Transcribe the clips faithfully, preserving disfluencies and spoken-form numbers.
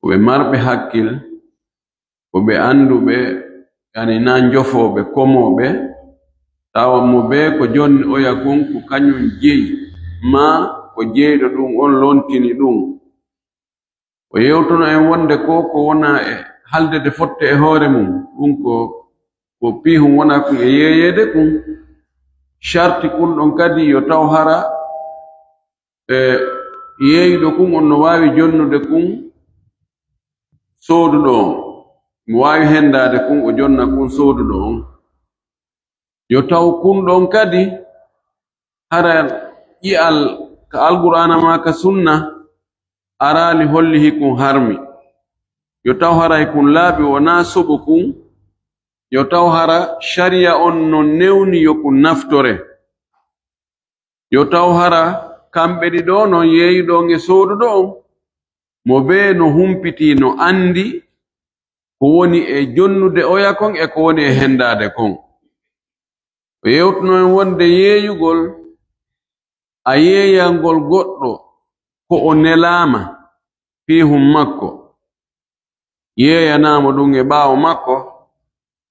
Ko ɓe marɓe hakkil, ko ɓe annduɓe, yani naa njofooɓe, komooɓe, tawa mo bee ko jonni oya kon ko kañum jeyi, maa ko jeyɗo ɗum on lontini ɗum. O yewtono en wonde ko, ko wona e haalde de fotte e hoore mum, ɗum ko, ko piihun wona kun e yeeyeede kun. Sharti kun ɗon kadi yo taw hara, e, yeeyuɗo kun on no waawi jonnude kun sooduɗo on. Mo waawi hendaade kun, o jonna kun sooduɗo on. Yo taw kun ɗon kadi hara ƴi'al ka Alqur'aana maa ka Sunna araali holli hikun harmi. Yo taw haray kun laaɓi, wonaa soɓo kun. Yo taw hara sariya on no newni yo kun naftore. Yo taw hara kamɓe ɗiɗo non, yeeyuɗo on e sooduɗo on, mo bee no humpiti, no anndi ko woni e jonnude oya kon e ko woni e hendaade kon. O yewtuno en wonde yeeyugol, a yeeyangol goɗɗo ko o nelaama fii hum makko, yeeyanaama ɗum e ɓaawo makko,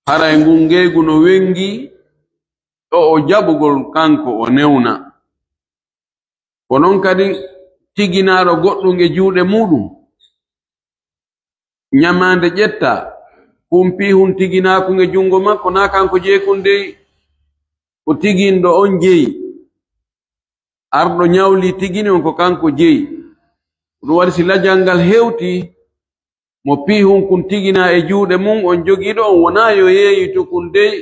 haray ngun ngeygu no wengi ɗo o jaɓugol kanko o newna. Ko non kadi tiginaaɗo goɗɗum e juuɗe muuɗum, ñamaande ƴetta, humpii hun tiginaa kun e junngo makko, naa kanko jeyi kun dey, ko tiginɗo on jeyi. Arɗo ñawli tigini on ko kanko jeyi. Ko ɗum waɗi si lajal ngal hewtii, mo piihun kun tiginaa e juuɗe mum, on jogiiɗo on, wonaa yo yeeyitu kun dey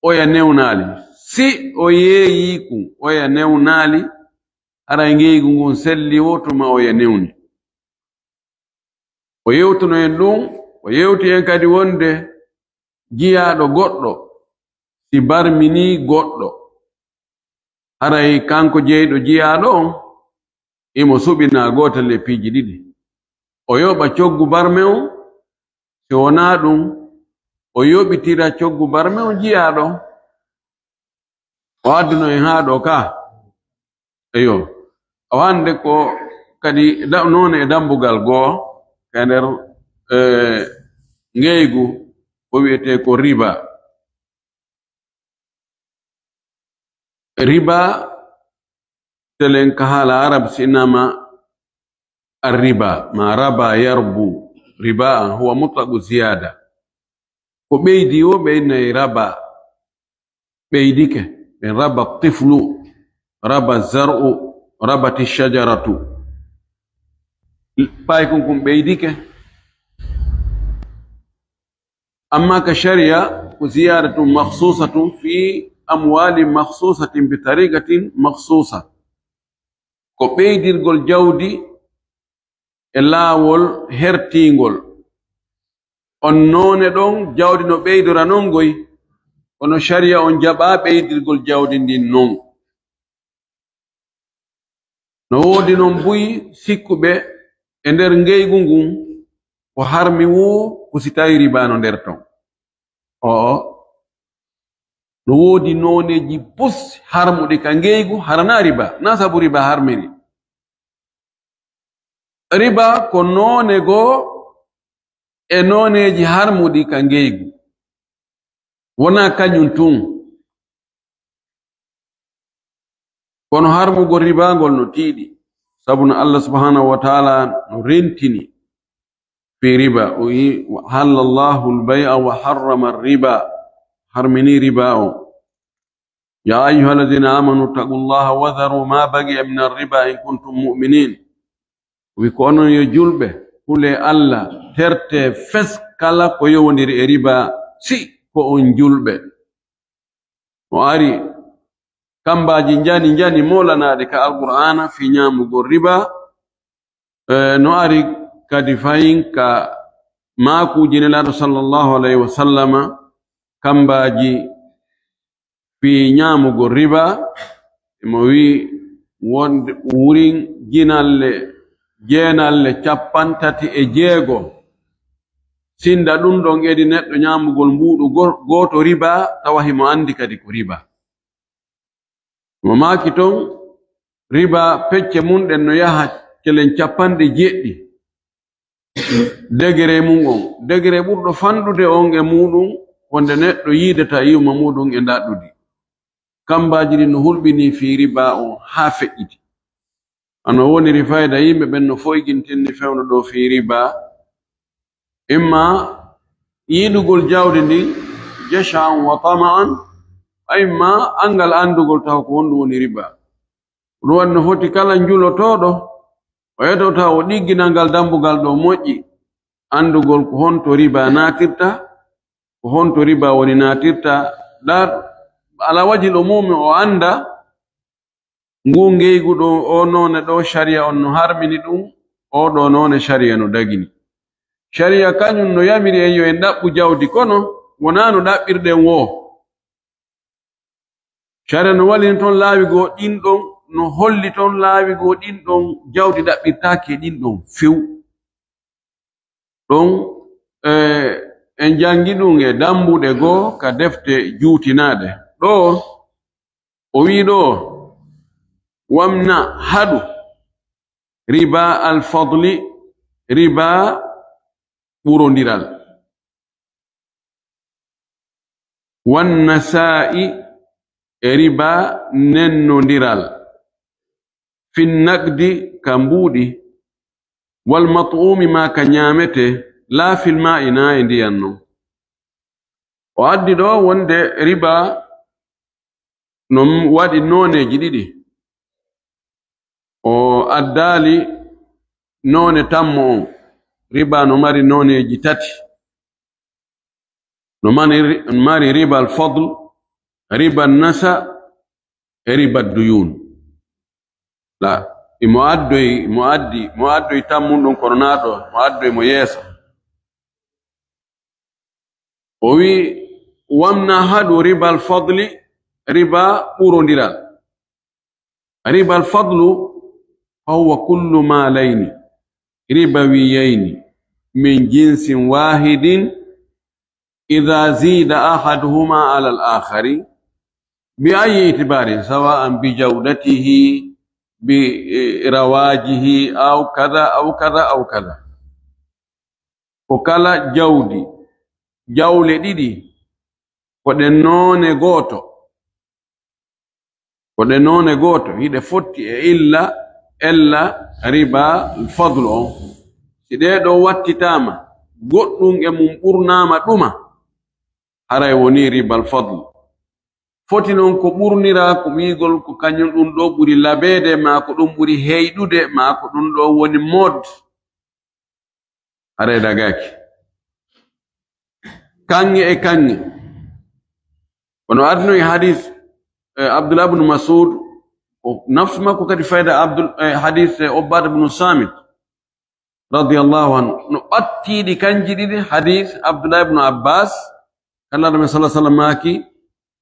oya newnaali. Si o yeeyii kun oya newnaali, haray ngeygu ngun selli wo tuma oya newni. O yewtuno en ɗum, o yewti en kadi wonde jiyaaɗo goɗɗo, si barminii goɗɗo, haray kanko jeyɗo jiyaaɗo on, imo suɓinaa gootel e piiji ɗiɗi. O yoɓa coggu barme on, si wonaa ɗum, o yoɓitira coggu barme on jiyaaɗo on. O adduno en haa ɗo ka. Eyo. O hannde ko kadi da-, noone e dambugal goo, ka nder, eh, ngeygu, ko wiyetee ko riba. Riba, telen ka haala Arab, si innama arriba, ma raba yarbu, riba huwa mutlaqu ziyada. Ko ɓeydi wo ɓe innay raba, ɓeydike. Ɓen raba tiflu, raba zar'u, rabati shajaratu. Paykun kun ɓeydike. Amma ka shari'a, ko ziyadatun makhsusatun fi amwalin makhsusatin bi tariqatin makhsusa. Ko ɓeydirgol jawdi e laawol hertiingol. On noone ɗon, jawdi no ɓeydora non goy, kono shari'a on jaɓaa ɓeydirgol jawdi ndin non. No woodi non buy sikkuɓe e nder ngeygu ngun, ko harmi woo ko si tawi riba no nder ton. Oo. No woodi nooneeji bus harmuɗi ka ngeygu, hara na riba, na sabu riba harmiri. Riba ko noone goo e nooneeji harmuɗi ka ngeygu. Wonaa kañum tun. Kono harmugol riba ngol no tiiɗi. Sabu no Allah subhanahu wa ta'ala no rentini fi riba. O wi, "Wa halallahu al-bay'a wa harrama ar-riba." Harmini riba o. "Ya ayyuhalladhina amanu ittaqullaha wa dharu ma baqiya min ar-riba in kuntum mu'minin." Wi ko onon yo julɓe, hule Allah, terte fes kala ko yowondiri e riba, si ko on julɓe. No ari kambaaji njani njani moolanaɗi ka Alqur'aana fi ñaamugol riba. E, no ari kadi fayin ka maakuuji Nelaaɗo sallallahu alayhi wa sallama, kambaaji fii ñaamugol riba, imo wi'i wonde wurin jinalle jeenalle cappanɗe tati e jeego. Sinda ɗum ɗon edi neɗɗo ñaamugol mbuuɗu go-, gooto riba, tawa himo anndi kadi ko riba. Mo maaki ton, riba pecce mum ɗen no yaha celen cappanɗe jeeɗiɗi. Degere mum on, degere ɓurɗo fanɗude on e muɗum, wonde neɗɗo yiidata iwma muɗum e ndaɗɗudi. Kambaaji ɗin no hulɓinii fii riba on haa feƴƴiti. Hano woniri fayda yimɓe ɓen no foygintinni fewndo ɗoo fii riba, imma yiɗugol jawdi ndin jashan wa tama'an, a imma anngal anndugol taw ko honɗum woni riba. Ɗum waɗi no foti kala njulotooɗo, o etoto taw o ɗigginal ngal dambugal ɗoo moƴƴi, anndugol ko honto riba naatirta, ko honto riba woni naatirta, ɗa ala wajhil umumi o annda ngu ngeygu ɗo, o noone ɗo sharia on no harmini ɗum, o ɗo noone sharia no dagini. Sharia kañum no yamiri en yo en ɗaɓɓu jawdi, kono wonaa no ɗaɓɓirɗen woo. Sharia no wallini toon laawi goo ɗin ɗon, no holli toon laawi goo ɗin ɗon jawdi ɗaɓɓirtaaki e ɗin ɗon few. Ɗon, eh, en janngi ɗum e dambuɗe goo ka defte juutinaaɗe. Ɗo, o wii ɗo, "Wamna haɗu riba al-fadli, riba ɓurondiral." "Wan-nasa'i", e riba nennondiral. "Fin naqdi", ka mbuuɗi. "Wal mat'umi", ma ka ñaamete, "laa fil ma'i", naa e ndiyan non. O addi ɗo wonde riba no m-, waɗi nooneeji ɗiɗi. O addaali noone tammo on. Riba no mari nooneeji tati. No mari, mari riba al-fadl, riba an-nasa, e riba ad-duyun. La, imo addoy, imo addi, mo addoy tammun ɗon kono naa ɗo, mo addoy mo yeeso. O wi, "Wamna haɗu riba al-fadli", riba ɓurondiral. Riba al-fadlu, fa huwa kullu malayni ribawiyayni min jinsin wahidin idha zida ahaduhuma ala al-akhari bi ayyi itibarin, sawa'an bi jawdatihi, bi, eh, rawajihi, aw kadha, aw kadha, aw kadha. Ko kala jawdi, jawle ɗiɗi, ko ɗe noone gooto. Ko ɗe noone gooto, hiɗe fotti e illa, ella riba fadlu on. Si ɗee ɗoo wattitaama, goɗɗum e mum ɓurnaama ɗuma, haray wonii riba al-fadl. Foti non ko ɓurniraa ko wi'ugol ko kañum ɗum ɗoo ɓuri labeede, maa ko ɗum ɓuri heyɗude, maa ko ɗum ɗoo woni mod. Haray dagaaki. Kaŋŋe e kaŋŋe. Kono adno e hadis, eh, Abdullah ibn Mas'ud, o nafsu makko kadi fayda Abdul, eh, hadis, eh, Ubaada ibn Samit. Radiyallahu anhu. No ɓattiiɗi kanji ɗiɗi, hadis Abdullah ibn Abbas, ka Nulaaɗo men sallallahu alaihi wasallam maaki,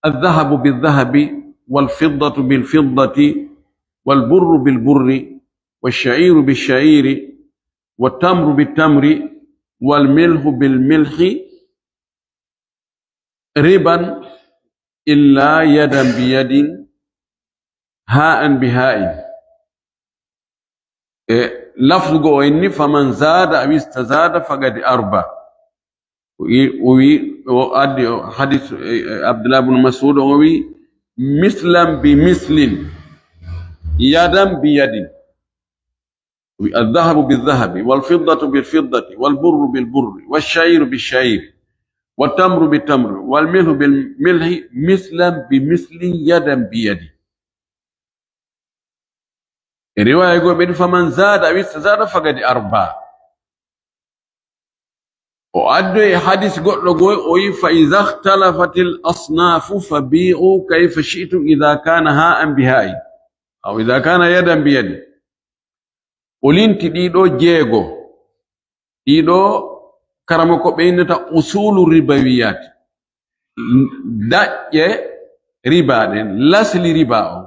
"Adh-dhahabu bidh-dhahabi, wal-fiddatu bil-fiddati, wal-burru bil-burri, wash-sha'iru bish-sha'iri, wat-tamru bit-tamri, wal-milhu bil-milhi, riban illa yadan bi yadin, ha'an bi ha'in." E lafzu go o inni, "Faman zada aw istazada faqad arba." O wi, o wi, o addi o hadis, e, e, Abdullah ibn Mas'ud, o wi, "Mislan bi mislin, yadan bi yadin." O wi, "Adh-dhahabu bidh-dhahabi, wal-fiddatu bil-fiddati, wal-burru bil-burri, wash-sha'iru bish-sha'iri, wat-tamru bit-tamri, wal-milhu bil-milhi, mislan bi mislin, yadan bi yadin." E riwaaya goo ɓe ɗi, "Faman zada aw istazada faqad arba." O addoyi hadis goɗɗo goo, o wi, "Fa iza ikhtalafatil asnafu fabi'u kayfa shi'tum iza kana ha'an bi ha'in, aw iza kana yadan bi yadin." O linti ɗiɗo jeego. Ɗiɗo karamoko ɓe innata usulu ribawiyat. Daƴƴe riba ɗen, lasli riba on.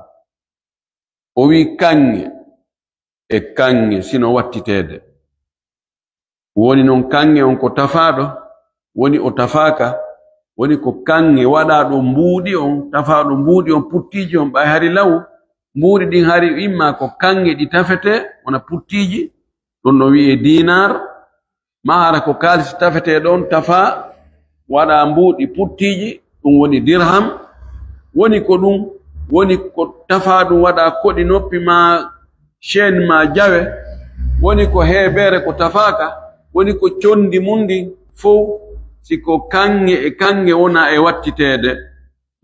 O wi kaŋŋe e kaŋŋe sino wattiteede. Woni non kaŋŋe on ko tafaaɗo, woni o tafaaka, woni ko kaŋŋe waɗaaɗo mbuuɗi on, tafaaɗo mbuuɗi on, puttiiji on, ɓay hari law, mbuuɗi ɗin hari imma ko kaŋŋe ɗi tafete, wona puttiiji, ɗum no wi'ee dinar, Maa hara ko kaalisi tafeteeɗo on tafaa, waɗaa mbuuɗi puttiiji, ɗum woni dirham. Woni ko ɗum, woni ko tafaa ɗum waɗaa koɗi noppi maa chaîne maa jawe. Woni ko heebeere ko tafaaka. Woni ko conndi mum ndin fow, si ko kaŋŋe e kaŋŋe wonaa e wattiteede,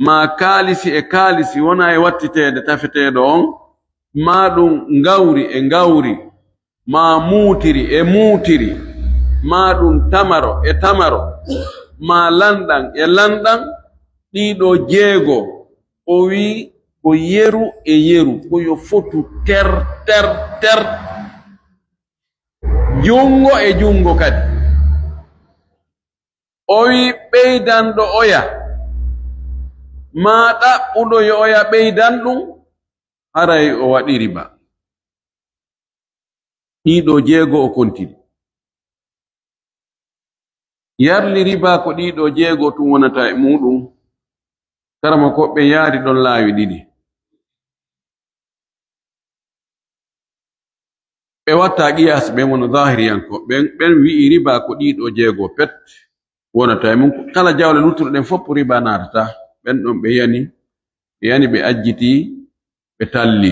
maa kaalisi e kaalisi wonaa e wattiteede tafeteeɗo on, maa ɗum ngawri e ngawri, maa muutiri e muutiri, maa ɗum tamaro e tamaro, maa lanɗan e lanɗan, ɗiɗo jeego, o wi'i ko yeru e yeru, ko yo fotu ter, ter, ter. Junngo e junngo kadi. O wi'i ɓeydanɗo oya, maa ɗaɓɓuɗo yo oya ɓeydan ɗum, haray o waɗi riba. Ɗiɗo jeego o kontiri. Yarli riba ko ɗiɗo jeego tun wonata e muuɗum. Karamokooɓe yaari ɗon laawi ɗiɗi. Ɓe watta qiyaas, ɓen wono zahiriyanko. Ɓen, ɓen wi'i riba ko ɗiɗo jeego pet wonata e mum. Kala jawle luttuɗe ɗen fof riba naatata. Ɓen ɗon ɓe yani, ɓe yani, ɓe ajjiti, ɓe talli.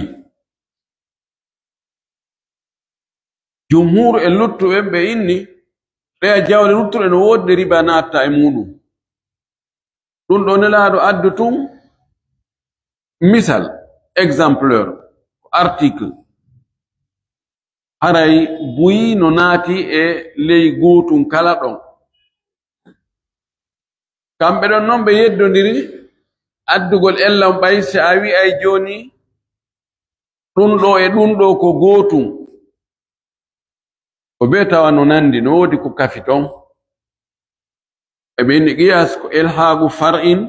Jumhuur e luttuɓe ɓe inni, ɗe jawle luttuɗe no woodi ɗe riba naatta e muuɗum. Ɗum ɗo Nelaaɗo addu tun misal, exemplaire, article. Haray buy no naati e ley gootun kala ɗon. Kamɓe ɗon non ɓe yeddondiri addugol ella on, ɓay si a wi'ay jooni ɗum ɗo e ɗum ɗo ko gootum. Ko bee tawa no nandi, no woodi ko kafi ton. E ɓe inni qiyaas ko ilhaaqu far'in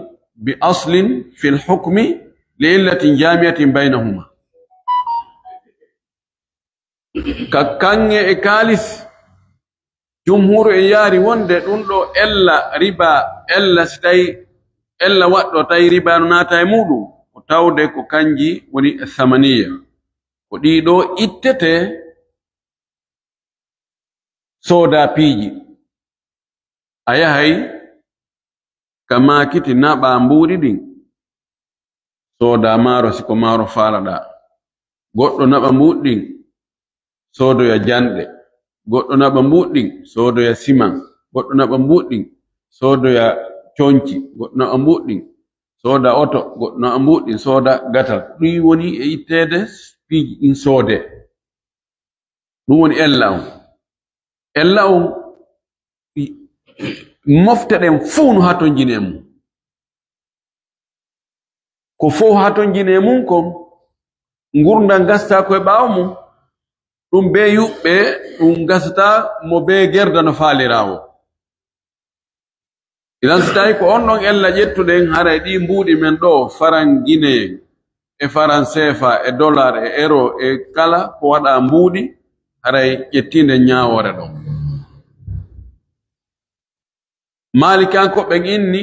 bi aslin fil hukmi li illatin jaami'atin baynahuma. Ka kaŋŋe e kaalis, jumhuuru e yaari wonde ɗum ɗo ella riba, ella si tawi ella waɗɗo tawi riba no naata e muuɗum, ko tawde ko kanji woni samaniya. Ko ɗiɗo ittete sooda piiji. A yahay ka maakiti naɓa mbuuɗi ɗin, sooda maaro, si ko maaro faalaɗa. Goɗɗo naɓa mbuuɗi ɗin, soodoya janɗe. Goɗɗo naɓa mbuuɗi ɗin, soodoya siman. Goɗɗo naɓa mbuuɗi ɗin, soodoya conci. Goɗɗo naɓa mbuuɗi ɗin, sooda oto. Goɗɗo naɓa mbuuɗi ɗin, sooda gatal. Ɗum woni e itteede piiji ɗin soode. Ɗum woni ella on. Ella on, i-, mofte ɗen fow no hatonjini e mum. Ko fow hatonjini e mum kon, ngurndan gasata ko e ɓaawo mum, ɗum bee yuɓɓe, ɗum gasata mo bee gerda no faaliraa o. Idan, si tawi ko on ɗon ella ƴettuɗen, haray ɗi mbuuɗi men ɗo, faran Guinée, e faran seefa, e dollar, e euro, e kala ko waɗa mbuuɗi, haray ƴettiinde ñaawoore ɗon. Maalikankoɓe ɓen inni,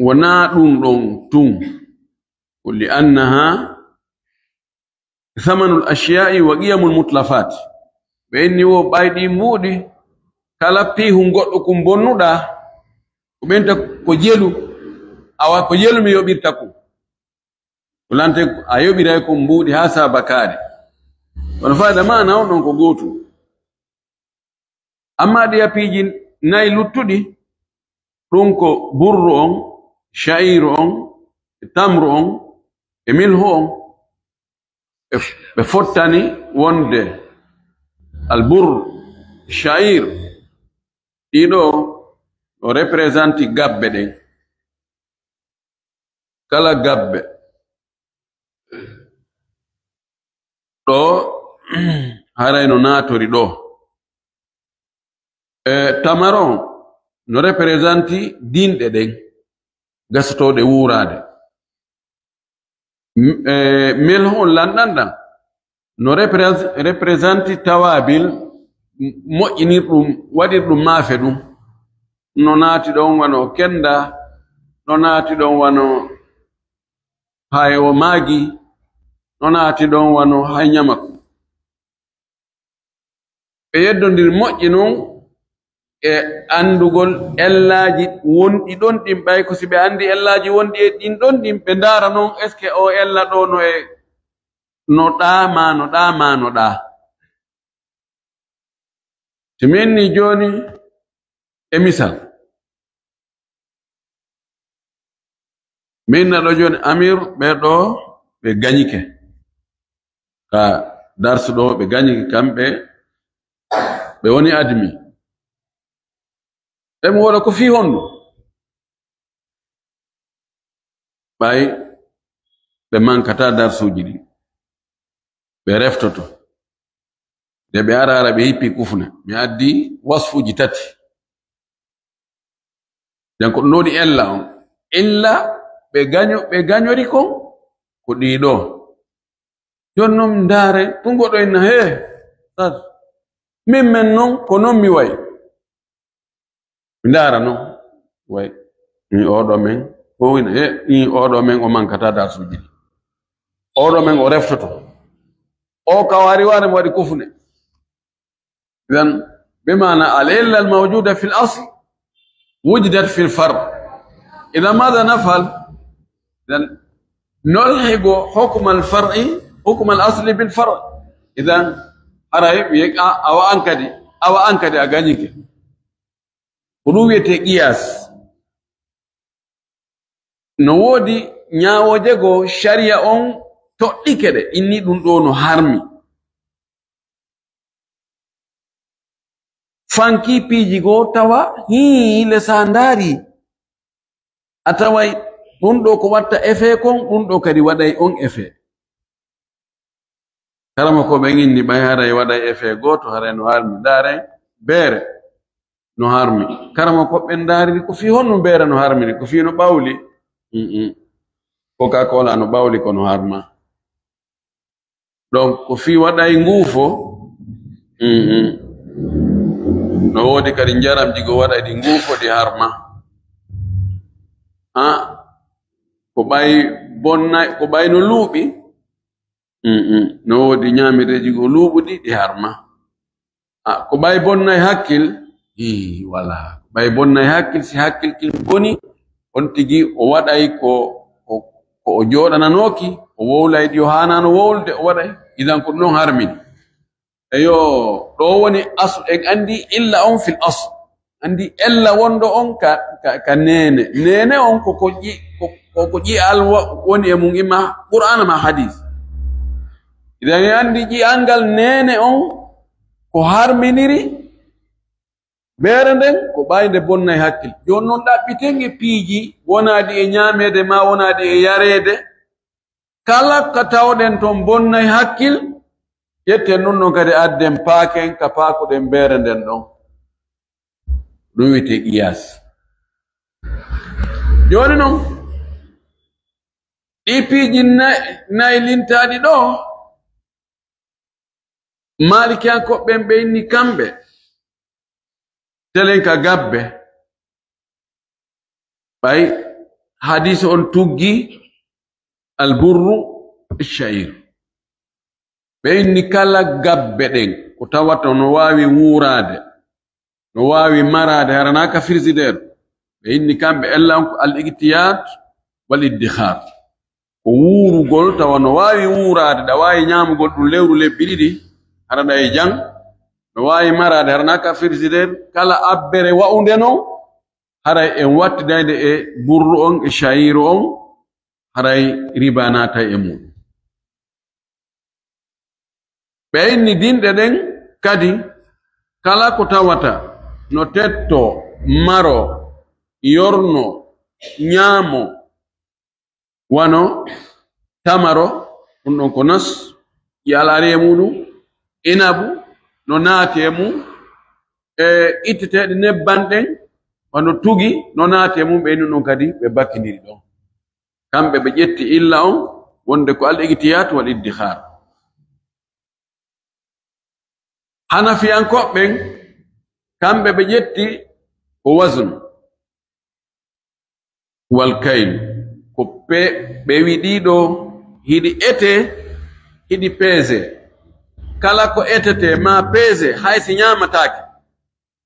wonaa ɗum ɗon tun. Ko li annaha samanul ashiya'i wa qiyamul mutlafat. Ɓe inni wo ɓay ɗi mbuuɗi, kala piihun goɗɗo kun bonnuɗa, ko ɓenta ko jelu, awa ko jelu mi yoɓirta kun. Ko lante a yoɓiray kun mbuuɗi haa saabakaade. Kono fayda maana on ɗon ko gootum. Amma ɗi a piiji nayi luttuɗi, ɗum ko burru on, sha'iru on, e tamru on, e milhu on, ɓe, ɓe fottani wonde albur, sha'ir, ɗiɗo no represanti gabbe ɗen. Kala gabbe ɗo, haray no naatori ɗo. E, tamaro on no represanti dinɗe ɗen gasotooɗe wuuraade. M-, e, melho on lanɗan ɗan no repres-, represanti tawaabil, m-, moƴƴinir ɗum, waɗir ɗum maafe ɗum. No naati ɗon wano kennda, no naati ɗon wano hay o maagi, no naati ɗon wano hay ñamaku. Ɓe yeddondiri moƴƴi non, e anndugol ellaaji wonɗi ɗon ɗin, ɓay ko si ɓe anndi ellaaji wonɗi e ɗin ɗon ɗin, ɓe ndaara non, est-ce que o ella ɗo no e, no ɗaa ma no ɗaa ma no ɗaa. Si min ni jooni, e misal, min na ɗo jooni, Amir, ɓe ɗo, ɓe gañike. Ka darsu ɗo, ɓe gañike kamɓe, ɓe woni admi. Ɓe mo wona ko fii honɗum? Ɓay ɓe mankata darsuuji ɗi, ɓe reftoto. De ɓe ara, ara ɓe hippi kufne. Mi addi wasfuuji tati. Den ko ɗum woni ella on. Ella ɓe gaño-, ɓe gañori kon ko ɗii ɗo. Jon non ndaare, ko ngoɗo inna, "Hee, sar, min men non, ko non mi wayi." Mi ndaara non, way, in oɗo men, o wina, he, in oɗo men, o mankata darsuuji ɗi. Oɗo men, o reftoto. O ka wari wari mo waɗi kufune. Idan, bi maana al illa al mawjuda fil asl, wujidat fil far. Idan, mada nafal? Idan, nolhiqu hukm al far'i, hukm al asli bil far'. Idan, haray wiye, a, awa an kadi, awa an kadi a gañike. Ko ɗum wiyetee qiyaas. No woodi ñaawooje goo, sariya on toɗɗike ɗe, inni ɗum ɗo no harmi. Fanki piiji goo tawa, hii, le sa ndaari, a taway ɗum ɗo ko watta effet kon, ɗum ɗo kadi waɗay on effet. Karamoko ɓen inni ɓay haray waɗay effet gooto, haray no harmi. Ndaare beere no harmi. Karamoko ɓen ndaariri ko fii honno beere no harmiri, ko fii no ɓawli. Mm-mm. Coca-Cola no ɓawli ko no harma. Donc, ko fii waɗay nguufo. Mm-mm. No woodi kadi njaramji go waɗay ɗi nguufo, ɗi harma. Ha? Ko ɓay bonnay, ko ɓay no luuɓi. Mm-mm. No woodi ñaamireeji go luuɓuɗi, ɗi harma. A, ko ɓay bonnay hakkil? Ii, wala. Ko ɓay bonnay hakkil, si hakkil kin boni, on tigi o waɗay ko, ko, ko o jooɗananooki, o wowlay ɗi o haanaano wowlude, o waɗay. Idan ko ɗum harmini. Eyo, ɗo woni asl, en anndi illa on fil asl. Anndi ella wonɗo on ka, ka, ka neene. Neene on ko, ko ƴi-, ko, ko, ko ƴi'al wo-, woni e mum, imma Qur'aana ma hadiis. Idan en anndi ƴi'al ngal neene on ko harminiri beere nden, ko ɓay nde bonnay hakkil. Jooni non ɗaɓɓiten e piiji wonaaɗi e ñaameede ma wonaaɗi e yareede. Kala ka tawɗen ton bonnay hakkil, ƴetten ɗum ɗon kadi adden paaken ka paakuɗen beere nden ɗon. Ɗum wiyetee qiyaas. Jooni non, ɗi piiji na-, nayi lintaaɗi ɗo, Maalikiyankooɓe ɓen ɓe inni kamɓe, telen ka gabbe, ɓay hadiis on tuggi alburru sha'ir. Ɓe inni kala gabbe ɗen, ko tawata no waawi wuuraade, no waawi maraade, hara naa ka frigidaire. Ɓe inni kamɓe ella on ko al-iqtiyaat wal iddikhaar. Ko wuurugol, tawa no waawi wuuraade, ɗa waawi ñaamugol ɗum lewru lebbi ɗiɗi, hara ɗa e jam. No waawi maraade, hara naa ka frigidaire, kala abbere wa'unde non, haray en wattidayde e burru on, e sha'iiru on, haray riba naatay e muɗum. Ɓe inni dinɗe ɗen kadi, kala ko tawata no tettoo, maroo, yornoo, ñaamoo, wano tamaro, ɗum ɗon ko nas, ƴi'al ari e muɗum, inabu no naati e mum, e itteteeɗe nebban ɗen, wano tugi no naati e mum, ɓe inni ɗum ɗon kadi ɓe bakkindiri ɗon. Kamɓe ɓe ƴetti illa on wonde ko al-iqtiyaat wal iddikhaar. Hanafiyankooɓe ɓen, kamɓe ɓe ƴetti ko wazn wal kayl, ko pe-, ɓe wi ɗiɗo hiɗi ete, hiɗi peese. Kala ko etete ma peese, hay si ñaamataake,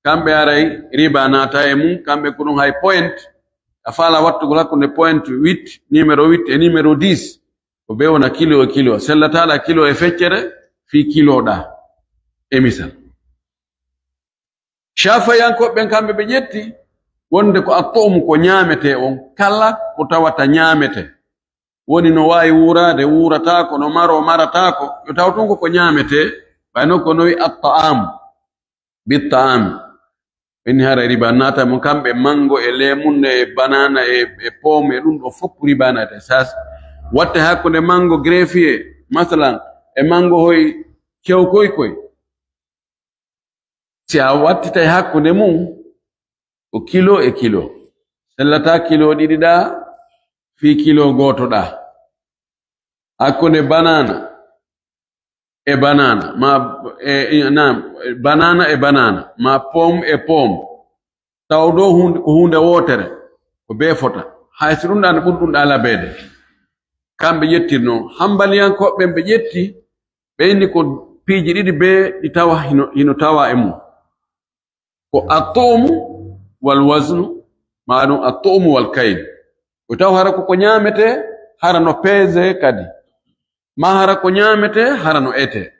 Kamɓe aray riba naata e mum, kamɓe ko ɗum hay point. A faala wattugol hakkunde point huit, numéro huit e numéro dix. Ko bee wona kilo e kilo. Sellataɗa kilo e feccere, fii kilo ɗa. E misal. Shafiyankooɓe ɓen kamɓe ɓe ƴetti wonde ko at-tu'mu ko ñaametee on, kala ko tawata ñaametee. Woni no waawi wuuraade, wuurataako, no maroo, marataako, yo taw tun ko ko ñaametee, ɓay no ko no wi at-ta'am, bit-ta'am. Inni hara riba naata mo kamɓe mango e lemunne e banana e, e pomme e ɗum ɗo fof riba naata. Sas watte hakkunde mango greffier, masalan, e mango hoy cewkoy koy. Si a wattitay hakkunde mum, ko kilo e kilo. Sellata kilo ɗiɗi ɗa, fii kilo gooto ɗa. Hakkunde banana e banana, ma, e, e, naam, banana e banana, ma pomme e pomme. Taw ɗo huunde, ko huunde wootere, ko bee fota. Hay si ɗum ɗa no ɓuri ɗum ɗa labeede. Kamɓe ƴettirno, hambaliyankooɓe ɓen ɓe ƴetti, ɓe inni ko piiji ɗiɗi bee ɗi tawa hino, hino tawa e mum. Ko at-tu'mu wal waznu, maa ɗum at-tu'mu wal kayl. Ko taw hara ko ko ñaametee, hara no peesee kadi. Maa hara ko ñaametee, hara no etee.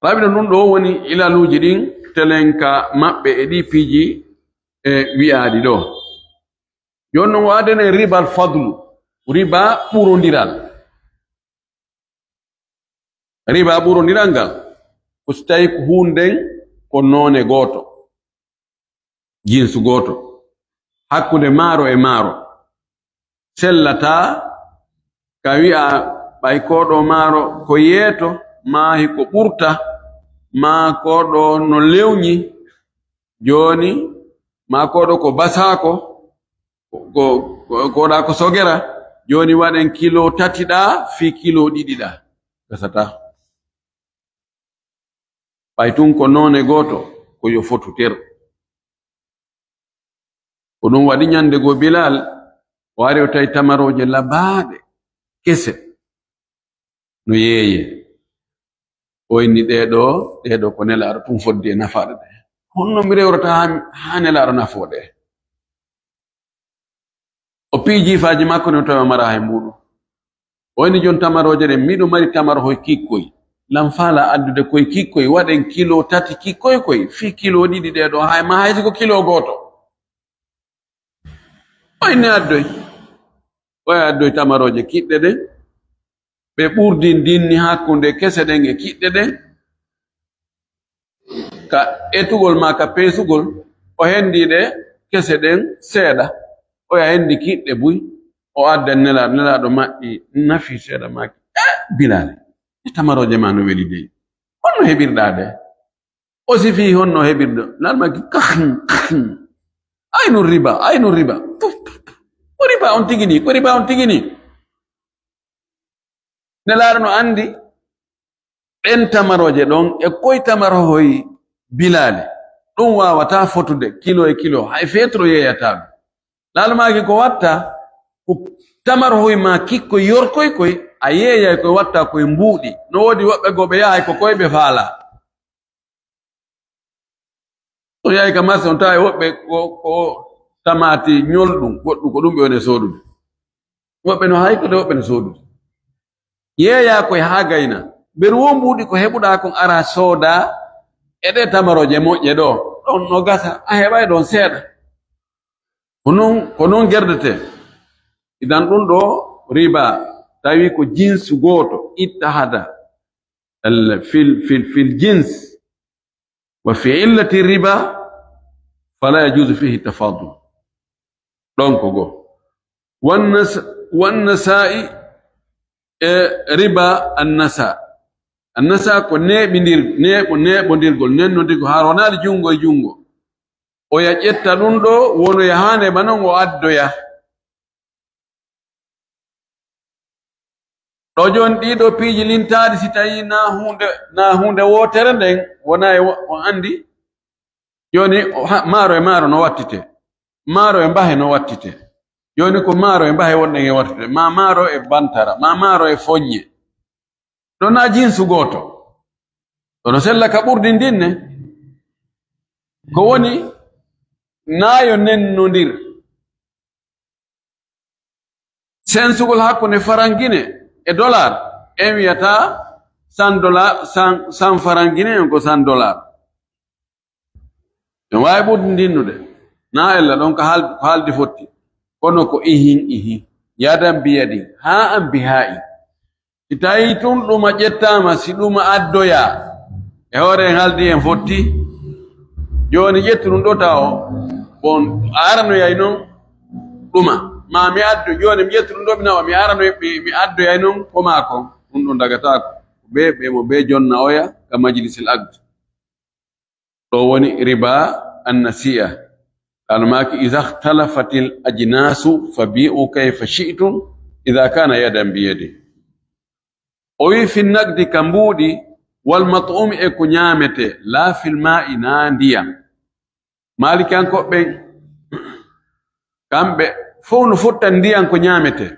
Tawi no ɗum ɗo woni ilaluuji ɗin telenka maɓɓe e ɗi piiji e wi'aaɗi ɗo. Jooni non waadene ribal fadlu, riba ɓurondiral. Riba ɓurondiral ngal, ko si tawi ko huunden ko noone gooto, jinsu gooto, hakkunde maaro e maaro, sellataa ka wi'a ɓay ko ɗo maaro ko yeeto, maa hiko ɓurta, maa ko ɗo no lewñi, jooni, maa ko ɗo ko basaako, ko, ko, ko, ko ɗa ko sogera, jooni waɗen kilo tati ɗa fii kilo ɗiɗi ɗa. Gasataa. Ɓay tun ko noone gooto, ko yo fotu ter. Ko ɗum waɗi ñande goo Bilal o ari o tawi tamarooje labaaɗe, kese, no yeeyee. O inni ɗee ɗoo, ɗee ɗoo ko Nelaaɗo tun fodde e nafaaɗe ɗe. Honno mi rewrata haa, haa Nelaaɗo nafoo ɗe? O piyi jiifaaji makko ne, o tawi o maraa hay mbuuɗu. O inni jon tamarooje ɗen, miɗo mari tamarohoy kikkoy. Lan faala addude koy kikkoy, waɗen kilo tati kikkoy koy, fii kilo ɗiɗi ɗee ɗoo, hay ma hay si ko kilo gooto. O inni addoy. O addoy tamarooje kiɗɗe ɗen. Ɓe ɓurdindinni hakkunde kese ɗen e kiɗɗe ɗen. Ka etugol maa ka peesugol, o hendi ɗe kese ɗen seeɗa. Oya hendi kiɗɗe buy, o addan Nelaaɗo, Nelaaɗo maɓɓi nafi seeɗa maaki. Eh, Bilaali, e tamarooje maa no weli dey. Honno heɓirɗaa ɗe? O sifi honno heɓirɗo. Nelaaɗo maaki, "Kahn, kahn. Aynu riba, aynu riba." Puf, puf, puf. Ko riba on tigi ni, ko riba on tigi ni. Nelaaɗo no anndi ɗen tamarooje ɗon e koy tamarohoy Bilaali. Ɗum waawataa fotude kilo e kilo, hay feetro yeeyataa ɗum. Nelaaɗo maaki ko watta, ko tamarohoy maa kikkoy yorkoy koy, a yeeyay koy watta koy mbuuɗi. No woodi woɓɓe goo ɓe yahay ko koy ɓe faalaa. On yahi ka marché, on tawi woɓɓe ko, ko tamaati ñolɗum, goɗɗum ko ɗum ɓe woni e soodude. Woɓɓe no hay ko de, woɓɓe no soodude. Yeeyaa koy haa gayna. Ɓeru woo mbuuɗi ko heɓuɗaa kon ara sooda e ɗe tamarooje moƴƴe ɗo. Ɗon no gasa, a heɓay ɗon seeɗa. Ko non, ko non gerdetee. Idan ɗum ɗo riba, tawi ko jinsu gooto, ittahada al-, fil, fil, fil jins. Wa fi illati riba, fala yajuzu fihi tafadul. Ɗon ko go. Wan nas-, wan nasa'i, e riba an nasa. An nasa ko neeɓindir-, neeɓo-, neeɓondirgol, nennondirgol, haa ronaali junngo e junngo. Oya ƴetta ɗum ɗo, wonoya haa neeɓa non o addoya. Ɗo jooni ɗiɗo piiji lintaaɗi, si tawi na huunde, na huunde wootere nden, wona e wo-, on anndi. Jooni o ha-, maaro e maaro no wattite. Maaro e mbahe no wattite. Jooni ko maaro e mbahe wonɗen e wattite. Ma maaro e bantara, ma maaro e foññe. Ɗo na jinsu gooto. Ɗo no sella ka ɓurdi ndin ne. Ko woni, naa yo nennondir. Sensugol hakkunde farangine e dollar, en wiyata san dollar, san, san farangine, en ko san dollar. En waawi ɓurdi ndinnude. Naa ella ɗon ko haal-, ko haaldi fotti. Kono ko ihin, ihin. Yadan bi yadin. Haa an bi haa in. Si tawii tun ɗuma ƴettaama, si ɗuma addoyaa, e hoore en haaldi en fotti. Jooni ƴettu ɗum ɗo tawo. Bon, a aranoyay non ɗuma. Ma mi addo, jooni mi ƴettu ɗum ɗo, mi nawa, mi arano, mi, mi addoyay non ko maa kon. Ɗum ɗum dagataako. Ɓe, ɓe mo ɓe jonna oya ka majlisil aqd. Ɗo woni riba annasi'a. Ɗan maaki, "Iza ikhtalafatil ajnasu fabi'u kayfa shi'tum, iza kana yadan bi yadi." O wi, "Fi naqdi ka mbuuɗi, wal mat'umi e ko ñaametee, la fil ma'i na ndiyam." Maalikankoɓe ɓen, kamɓe fow no fotta ndiyam ko ñaametee.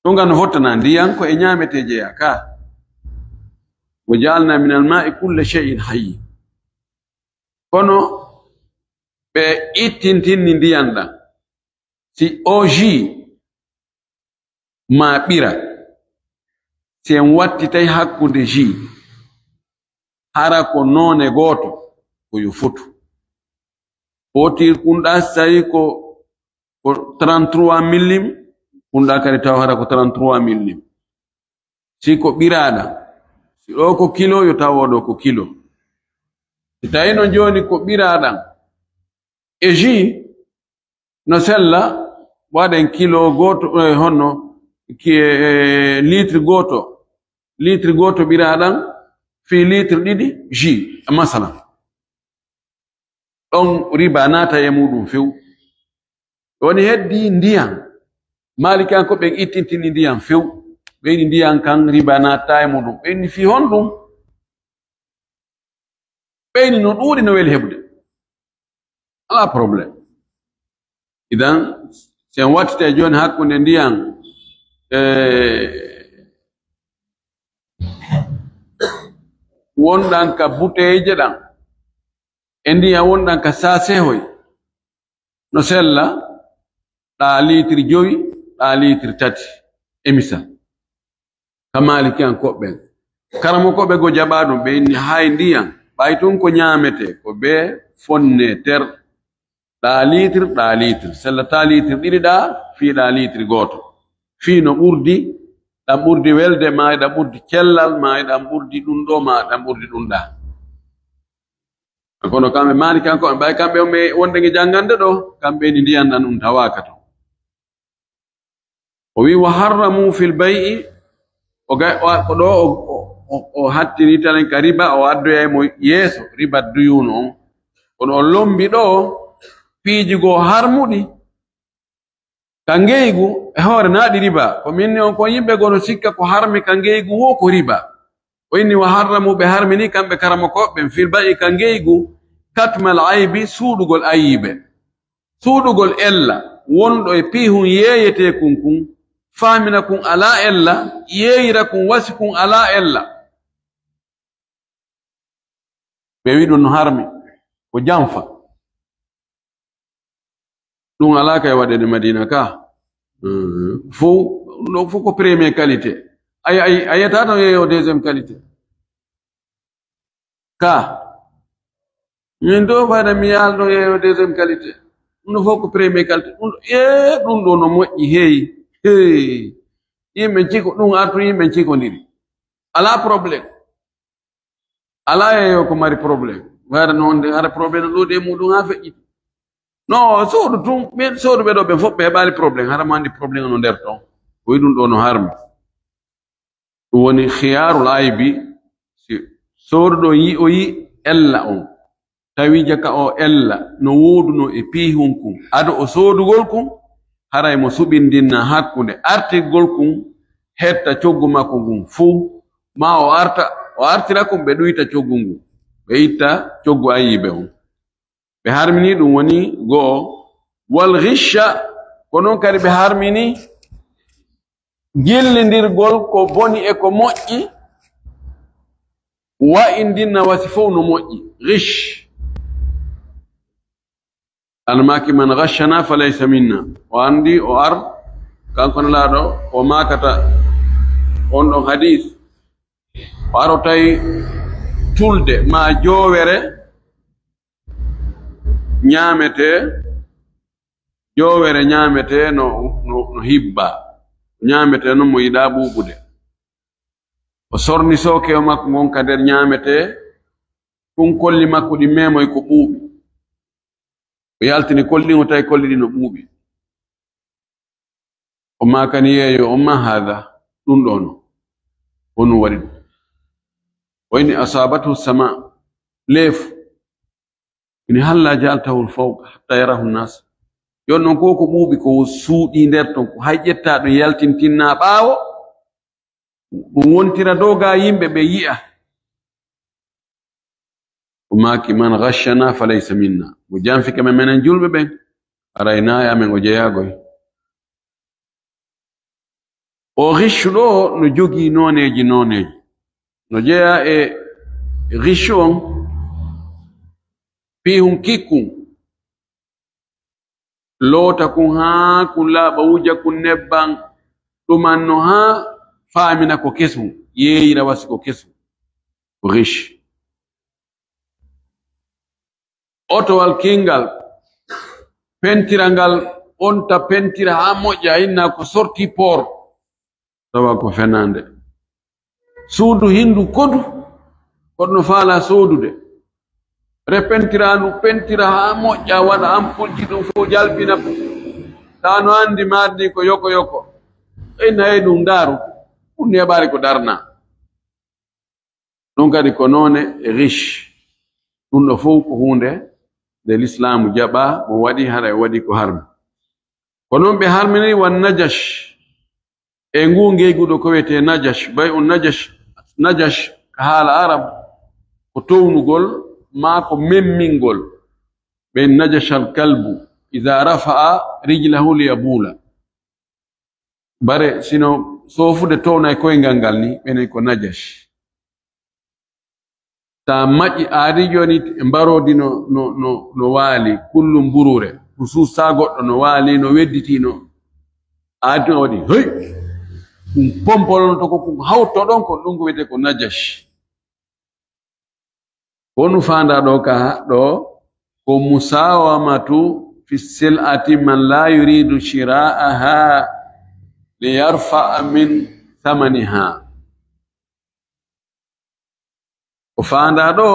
Ɗum ngam no fottana ndiyam ko e ñaametee jeyaa ka. "Wa ja'alna minal ma'i kulla shay'in hayy." Kono ɓe ittintinni ndiyam ɗam. Si o jus ma ɓira, si en wattitay hakkunde jus, hara ko noone gooto, ko yo fotu. Footir kunɗa, si tawi ko, ko trente-trois millim, kunɗa kadi taw hara ko trente-trois millim. Si ko ɓiraaɗam, si ɗo ko kilo, yo taw ɗo ko kilo. Si tawi no jooni ko ɓiraaɗam, e jus no sella, waɗen kilo gooto, eh, honno, ki, eh, litre gooto, litre gooto ɓiraaɗam fii litre ɗiɗi jus, masalan. Ɗon riba naata e muɗum few. Woni heddi ndiyam. Maalikankoɓe ɓen ittintini ndiyam few. Ɓe wi'i ndiyam kan riba naata e muɗum. Ɓe wi'i fii honɗum? Ɓeyni no ɗuuɗi, no weli heɓude. Alaa problème. Idan, si en wattitay jooni hakkunde ndiyan, e, wonɗan ka buteeje ɗan, e ndiyan wonɗan ka saasehoy, no sella ɗa litre jowi, ɗa litre tati, e misal. Ka Maalikiyankoɓe ɓen. Karamokooɓe go jaɓaa ɗum, ɓe inni hay ndiyan, ɓay tun ko ñaametee, ko bee fonne ter. Ɗa litre, ɗa litre. Sellata litre ɗiɗi ɗa, fii ɗa litre gooto. Fii no ɓurdi, ɗan ɓurdi welde, maa ɗan ɓurdi cellal, maa ɗan ɓurdi ɗum ɗo, maa ɗan ɓurdi ɗum ɗa. Kono kamɓe Maalikiyankoɓe, ɓay kamɓe on ɓe wonde nge janngande ɗo, kamɓe ni ndiyan ɗan ɗum tawaaka ton. O wi, "Wa harramu fil bay'i," o ga-, o, ko ɗo o, o, o, o hattini talen ka riba, o addoyay mo yeeso riba duyuno on. Kono o lombi ɗo piiji goo harmuɗi ka ngeygu, e hoore naaɗi riba. Ko min ni on kon yimɓe goo no sikka ko harmi ka ngeygu wo ko riba. O inni, "Wa harramu," ɓe harmini kamɓe karamokooɓe ɓen, "fil bay'i," ka ngeygu, "katmal aybi," suuɗugol ayiibe. Suuɗugol ella wonɗo e piihun yeeyeteekun kun, faamina kun alaa ella, yeeyira kun wasi kun alaa ella. Ɓe wi ɗum no harmi, ko janfa. Ɗum alaa kay waɗeede Madina ka. Mm. Fow, ɗum ɗo fow ko premier qualité. Ay, ay, a yiyata tan yeeyo deuxième qualité. Ka. Min ɗo fayda mi yaal ɗo yeeyo deuxième qualité. Ɗum ɗo fow ko premier qualité. Ɗum ɗo, ee, ɗum ɗo no moƴƴi, hey. Hey. Yimɓe ciko, ɗum artu yimɓe cikondiri. Alaa problème. Alaa e yo ko mari problème. Hara noon de, hara problème no ɗuuɗi e muɗum haa feƴƴiti. No, soodu tun, ɓen sooduɓe ɗo ɓen fof ɓe heɓaali problème. Hara mo anndi problème no nder ton. Ko wi'i ɗum ɗo no harmi. Ɗum woni khiyaarul aybi. Si sooduɗo yi'oyi ella on, tawi jaka o ella no wooduno e piihun kun, ado o soodugol kun, haray mo suɓindinna hakkunde artirgol kun hetta coggu makko ngun fuu, ma o arta, o artira kun, ɓe ɗuyta coggu ngun, ɓe itta coggu ayiibe on. Ɓe harmini ɗum woni go'o, wal ghisha, ko non kadi ɓe harmini jillindirgol ko boni e ko moƴƴi, wa'indinna wasi fow no moƴƴi. Ghish, Almaaki, "Man ghashana falaysa minna." O anndi, o ar, kanko Nelaaɗo, o maakata on ɗon hadis. O arotay tulde ma joowere ñaametee, joowere ñaametee no, no, no hibba. Ñaametee non mo yiɗaa ɓuuɓude. O sorni sookewo makko ngon ka nder ñaametee, ɗum kolli makko ɗi meemoy ko ɓuuɓi. O yaltini kolli ɗin, o tawi kolli ɗin no ɓuuɓi. O maakani yeeyo on, "Ma haada?" Ɗum ɗoo no, honɗum waɗi ɗum? O inni, "Asaabathu sama," leefu. Ini, "Halla jaaltahul fawqa hatta yarahu nnaas." Yon non ko ko ɓuuɓi ko suuɗi nder ton, ko hay ƴetta ɗum yaltintinna ɓaawo, ɗum wontira dow ga yimɓe ɓe yi'a. O maaki, "Man ghashana falaysa minna." Mo janfike men, menen julɓe ɓen, aray naaya men o jeyaagoy. O ghishshu ɗo no jogii nooneeji, nooneeji. No jeyaa e ghishshu on, fii hun kikkun. Loota kun haa kun laaɓa, wuja kun nebban, ɗumanno haa faamina ko kesun, yeeyira wasi ko kesun. Ko ghish. Otowal kinngal, pentira ngal, onta pentira haa moƴƴa, inna ko sorti por. Tawa ko fenaande. Suudu hindu kodu, kono no faala soodude. Repentira ndu, pentira haa moƴƴa, waɗa ampulji ɗum fof jalbina. Taa no anndi maardi ko yoko yoko. Ɓe nayi ɗum ndaaru, ɗum neɓaari ko darna. Ɗum kadi ko noone e riche. Ɗum ɗo fof ko huunde nde lislaamu jaɓa, mo waɗi hara e waɗi ko harmi. Ko noon ɓe harminiri wan najash. E ngu ngeygu ɗo ko wiyetee najash, bay un najash, najash ka haala arab ko townugol maa ko memmingol. Ɓen najashal kalbu, iza rafa'a rijlahu liyabula. Bare sino soofude towna e koyngal ngal ni, ɓenen ko najash. Taa maƴi aadi jooni e mbaroodi no, no, no, no waali, kullu mburuure, ko suusaa goɗɗo no waali, no wedditi, no aadi no waɗi, hey! Ɗum pompolonoto ko, ko hawto ɗon ko, ɗum ko wiyetee ko najash. Ko nu faandaa ɗo ka ɗo, ko musawamatu fi sil'ati man la yuridu shira'aha li yarfa'a min thamaniha. Ko faandaa ɗo,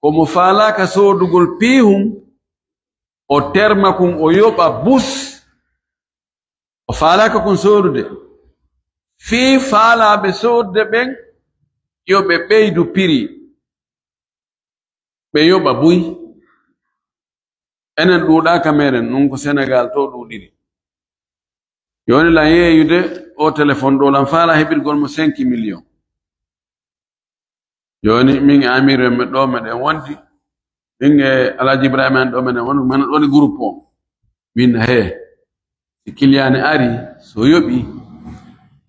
ko mo faalaaka soodugol piihun, o terma kun, o yoɓa bus, o faalaaka kun soodude. Fii faalaaɓe soodude ɓen, yo ɓe ɓeydu piri, ɓe yoɓa buy. Enen ɗuuɗaaka meɗen, ɗum ko Senegal to ɗuuɗiri. Jooni lan yeeyude o téléphone ɗo, lan faala heɓirgol mo cinq millions. Jooni min e Amir en ɗo meɗen wondi, min e Alhaji Ibrahima en ɗo meɗen wondi, min ɗoni groupe o. Min he, si client ne ari, so yoɓi,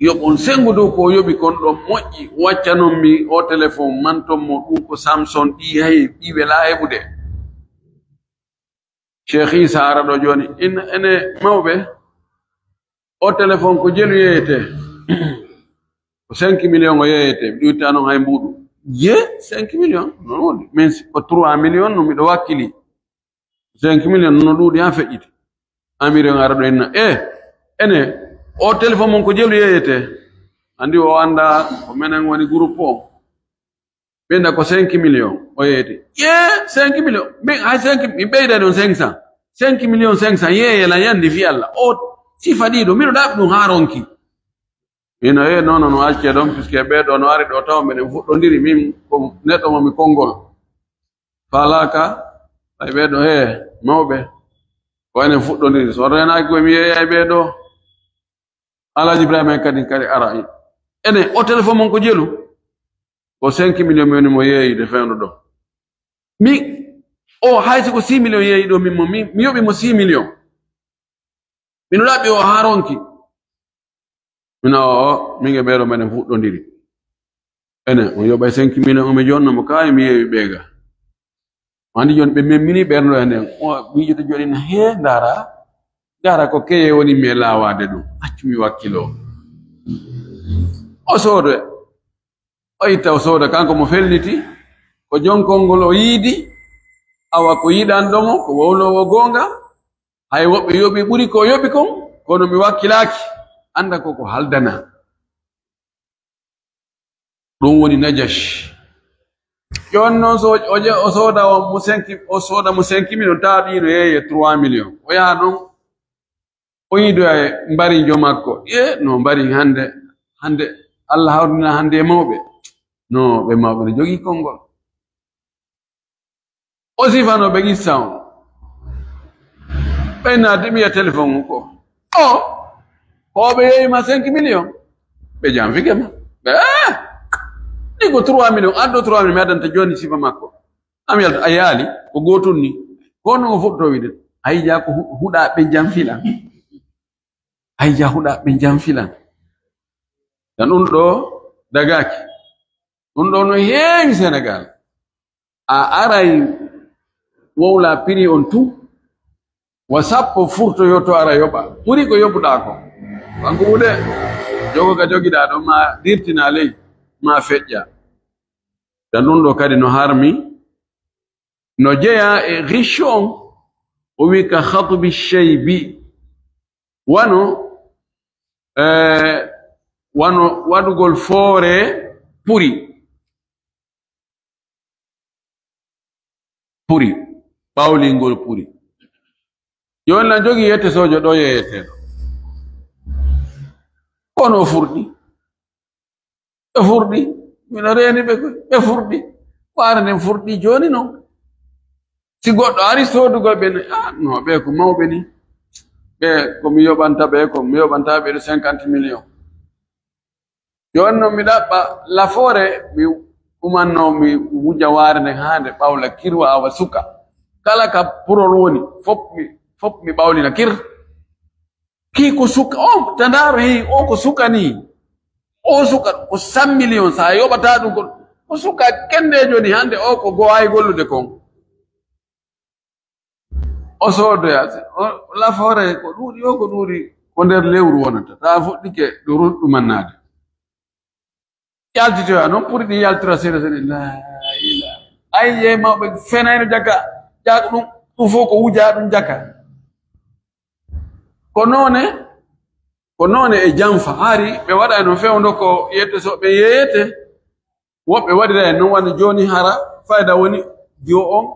yoɓon sengo dow ko o yoɓi kon ɗon moƴƴi, waccanon mi o téléphone, manton mo ɗum ko Samsung ɗi hay, ɗi welaa heɓude. Cheikh Issa ara ɗo jooni, in, ene mawɓe, o téléphone ko jelu yeeyete. Ko cinq millions o yeeyete, mi ɗum itta noon hay mbuuɗu. Je, cinq millions? Non, non, min si ko trois millions no miɗo wakkili. Cinq millions no ɗuuɗi haa feƴƴiti. Amir en ara ɗo inna, "Eh, ene, o téléphone mon ko jelu yeeyete." Anndi o annda ko menen woni groupe o. Ɓe nda ko cinq millions o yeeyete. Ye, cinq millions? Min hay cinq, min ɓeyda ɗon cinq cents. Cinq millions cinq cents yeeye lan yandi fi Allah. O sifa ɗiɗo, miɗo ɗaɓi ɗum haa ronki. Ina, "Eh, non, non, no accee ɗon, puisque ɓee ɗo no ari ɗo taw meɗen fuɗɗondiri, min ko neɗɗo mo mi konngol." Faalaaka, ay ɓee ɗo, he, mawɓe, ko enen fuɗɗondiri. So reenaaki koye mi yeeyay ɓee ɗo. Alhaji Ibrahima en kadi, kadi ara. Ene, o téléphone mon ko jelu? Ko cinq millions mi woni mo yeeyude fewndo ɗo. Mi, o hay si ko six millions yeeyi ɗo, min mo, mi, mi yoɓi mo six millions. Mino ɗaɓɓi o haa ronki. Mino o, o, min e ɓeeɗo meɗen fuɗɗondiri. Ene, o yoɓay cinq millions, o mi jonna mo, kaay mi yeewi ɓeega. Andi jooni ɓe memmini ɓernde en. O miijoto jooni na hee ndaara. Ndaara ko keye woni mi e laawaade ɗum. Accu mi wakkilo. O soodo. O itta o sooda kanko mo felliti. Ko jonkol ngol o yiidi. Awa ko yiɗanɗo mo, ko wowloowo goonga. Hay woɓɓe yoɓi ɓuri ko o yoɓi kon, kono mi wakkilaaki. Annda ko ko haldana. Ɗum woni Najashi. Jooni noon so o je-, o sooda on mo cinq, o sooda mo cinq millions, tawa ɗiino yeeye trois millions. O yaha noon, o yiidoya e mbarijo makko. Ye, no mbari hannde, hannde Allah hawrina hannde e mawɓe. No ɓe mawɓe no jogii konngol. O sifano ɓe qissa on. Ɓe naati ɓiya téléphone ko. O, ko ɓe yewi ma cinq millions. Ɓe janfike ma. Ɓe, eh! Ɗi ko trois millions, addo trois millions, mi addanta jooni sifa makko. Am yalta, a yaali, ko gootun ni. Kono o fuɗɗo wiide, ay ja ko hu-, huɗa ɓe janfilan. Ay ja huɗa ɓe janfilan. Tan ɗum ɗo dagaaki. Ɗum ɗo no heewi Senegal. A aray wowla prix on tout. Wa sappo furtoyoto ara yoɓa. Ɓuri ko yoɓuɗa ko. Kanko wude. Jogo ka jogiɗa ɗo ma dirtina ley. Ma feƴƴa. Tan ɗum ɗo kadi no harmi. No jeya e riche on. O wi ka khatbi shaybi. Wano, eh, wano waɗugol foore puri. Puri. Ɓawlingol puri. Jooni na jogii yette sojo ɗo yeeyeteeɗo. Kono o furɗi. Ɓe furɗi. Miɗo reeni ɓe koy. Ɓe furɗi. Waare nden furɗi jooni noon. Si goɗɗo ari soodugol ɓe ne, ah, no, ɓe ko mawɓe ni. Ɓe ko mi yoɓanta ɓe, ko mi yoɓanta ɓe ɗo cinquante millions. Jooni noon mi ɗaɓɓa lafoore, mi umanno, mi wuja waare nden haa nde ɓawla kirwa awa suka. Kala ka purol woni, fop mi, fop mi ɓawlina kir. Kii ko suka, o, ta ndaaro, hey, o ko suka ni. O suka ko cent millions, sa yoɓata ɗum ko, ko suka kendeejo ni, hannde o ko go ay gollude kon. O soodoya, o lafoore ko ɗuuɗi, o ko ɗuuɗi, ko nder lewru wonata. Ta fuɗɗike ɗo ruɗɗu mannaade. Yaltitoya noon, puri ɗi yaltora seeɗa seeɗa. La ilaha. Ay, ye mawɓe fenayno jaka, jaka ɗum, ɗum fof ko wuja ɗum jaka. Ko noone, ko noone e janfa. Hari ɓe waɗa no fewndo ko yette so ɓe yeeyete. Woɓɓe waɗira e noon wano jooni hara fayda woni jiwo on,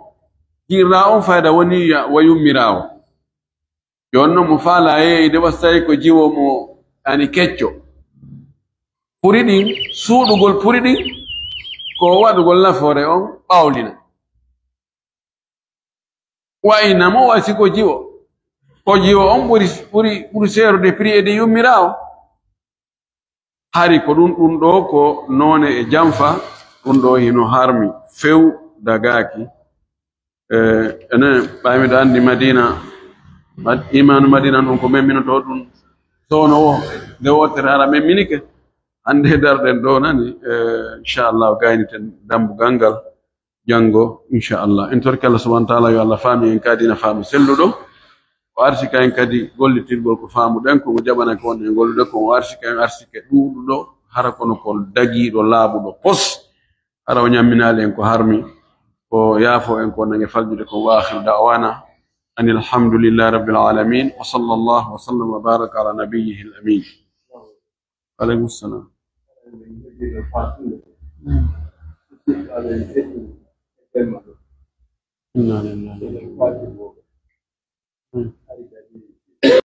jiirra on fayda woni ya-, wa yummiraawo. Jooni noon mo faala yeeyde wa so tawi ko jiwo mo ani kecco. Puri ɗin, suuɗugol puri ɗin, ko waɗugol nafoore on ɓawlina. Wayna mo wa si ko jiwo. Ko jiwo on ɓuri, ɓuri, ɓuri seerude prix e de yummiraawo. Hari ko ɗum, ɗum ɗo ko noone e janfa, ɗum ɗo hino harmi few dagaaki. Eh, enen ɓay miɗo anndi Madina, Mad-, imaanu Madina ɗum ko memminotoo ɗum soono o, nde wootere hara memminike. Hannde darɗen ɗo nani, eh, inchallah gayniten dambugal ngal. Janngo, inchallah. En torki Allah subhanahu wa taala, yo Allah faami en kadi na faamu selluɗo. O arsika en kadi gollitirgol ko faamuɗen, ko mo jaɓana ko wonɗen gollude, ko o arsika en arsike ɗuuɗuɗo, hara kono ko dagiiɗo, laaɓuɗo, pos. Hara o ñamminaali en ko harmi, o yaafo en ko nange faljude ko. Wa akhiru da'wana anil hamdulillahi rabbil alamin. Wa sallallahu wa sallam wa baraka ala nabiyyihi al amin. Aleykum salam. Inna lillahi.